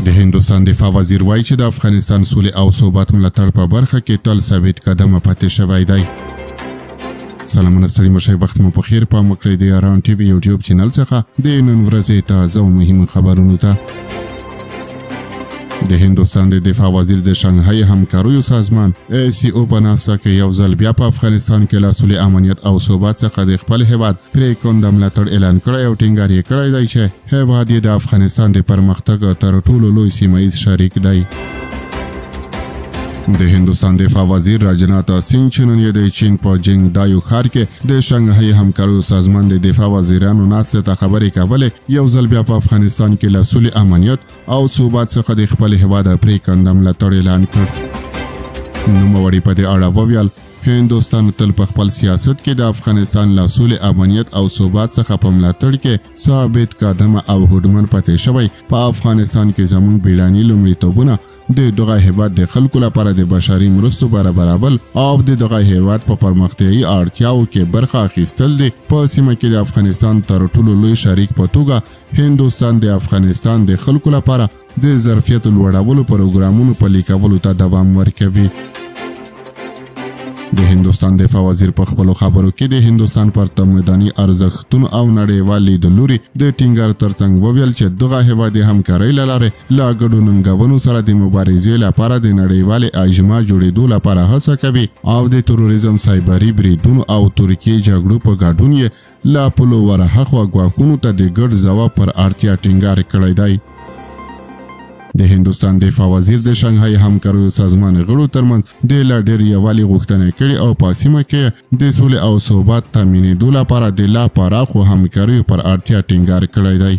د هندوستان دفاع وزیر وایي چې د افغانستان سولې او ثبات ملاتړ په برخه کې تل ثابت قدمه پاتې شوی دی. سلامونه، ستړي مه شئ، وخت مو په خیر. پام وکړئ د یاران ټي وي یوټیوب چینل څخه د نن ورځې تازه او مهمو خبرونو ته. د هندوستان د دفاع وزیر د شانګهای همکاریو سازمان SCO په ناسته کې یو ځل بیا په افغانستان کې له سولې، امنیت او ثبات څخه د خپل هیواد پرېکنده ملاتړ اعلان کړی او ټینګار یې کړی دی چې هیواد یې د افغانستان د پرمختګ تر ټولو لوی سیمه ییز شریک دی. د هندوستان دفاع وزیر راجنات سینګ چې نن یې د چین په جینګ دایو ښار کې د شانګهای همکاریو سازمان د دفاع وزیرانو ناستې ته خبرې کولې، یو ځل بیا په افغانستان کې له سولې، امنیت او ثبات څخه د خپل هیواد پرېکنده ملاتړ اعلان کړ. نوموړي په دې اړه وویل، هندوستان تل په خپل سیاست کې د افغانستان له سولې، امنیت او ثبات څخه په ملاتړ کې ثابت قدمه او هوډمن پاتې شوی. په افغانستان کې زموږ بیړني لومړیتوبونه د دغه هیواد د خلکو لپاره د بشري مرستو برابرول او د دغه هیواد په پرمختیایي اړتیاوو کې برخه اخیستل دي. په سیمه کې د افغانستان تر ټولو لوی شریک په توګه هندوستان د افغانستان د خلکو لپاره د ظرفیت لوړولو پروګرامونو پلي کولو ته دوام ورکوي. د هندوستان دفاع وزیر په خپلو خبرو کې د هندوستان پر تمدني ارزښتونو او نړیوال لیدلوري د ټینګار ترڅنګ وویل چې دغه هیواد د همکارۍ له لارې له ګډو ننګونو سره د مبارزې لپاره د نړیوالې اجماع جوړېدو لپاره هڅه کوي او د تروریزم، سایبري بریدونو او ترکیې جګړو په ګډون یې له پولو ورهاخوا ګواښونو ته د ګډ ځواب پر اړتیا ټینګار کړی دی. د هندوستان دفاع وزیر د شانګهای همکاریو سازمان غړو ترمنځ د لا ډېر یووالي غوښتنه کړې او په سیمه کې د سولې او ثبات تامینېدو لپاره د لا پراخو همکاریو پر اړتیا ټینګار کړی دی.